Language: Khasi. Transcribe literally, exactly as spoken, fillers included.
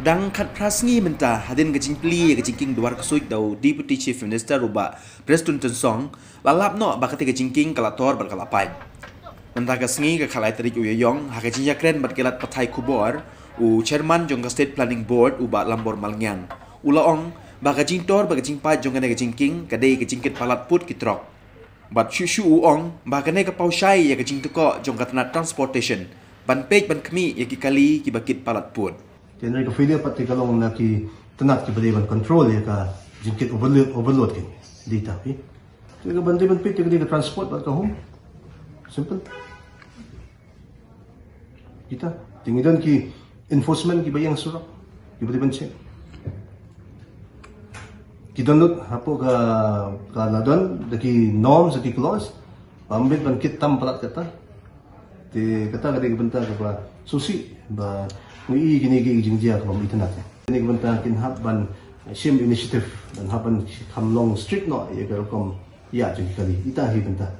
Dang khatphra sngi mynta hadien ka jingplie ïa ka jingkieng duar ksuid da u Deputy Chief Minister u Bah Prestone Tynsong, la lap noh ba katei ka jingkieng ka la tor bad ka la pait. Mynta ka sngi ka khatlai tarik u Ïaïong, ha ka jingïakren bad ki lad pathai khubor, u Chairman jong ka State Planning Board u Bah Lambor Malngiang, u la ong ba ka jingtor bad ka jingpait jong kane ka jingkieng ka dei ka jingkit palat pud ki trok. Bad shuh shuh u ong ba kane ka paw shai ïa ka jingtyrkhong jong ka tnat transportation ban peit ban khmih ïa ki kali kiba kit palat pud. Te hynrei ka failure pat te ka long na ki tnat kiba dei ban control ïa ka jingkit overload, overload ki dei ta phi. Te ka ban dei ban peit te ka dei ka transport bad ka home. Simple. Kita te ngi don ki enforcement kiba ïeng surok kiba dei ban check. Ki don lut hapoh ka, ka la don da ki norms, da ki clause ba ym bit ban kit tam palat kata. Te kata ka dei ka bynta kaba sngewsih ba ngi i kine ki jingjia kaba ym itynnad. Kine ki bynta kin hap ban shim initiative ban hap ban kham long strict noh ïa ka rukom ïa jong ki kali. Ita hi bynta.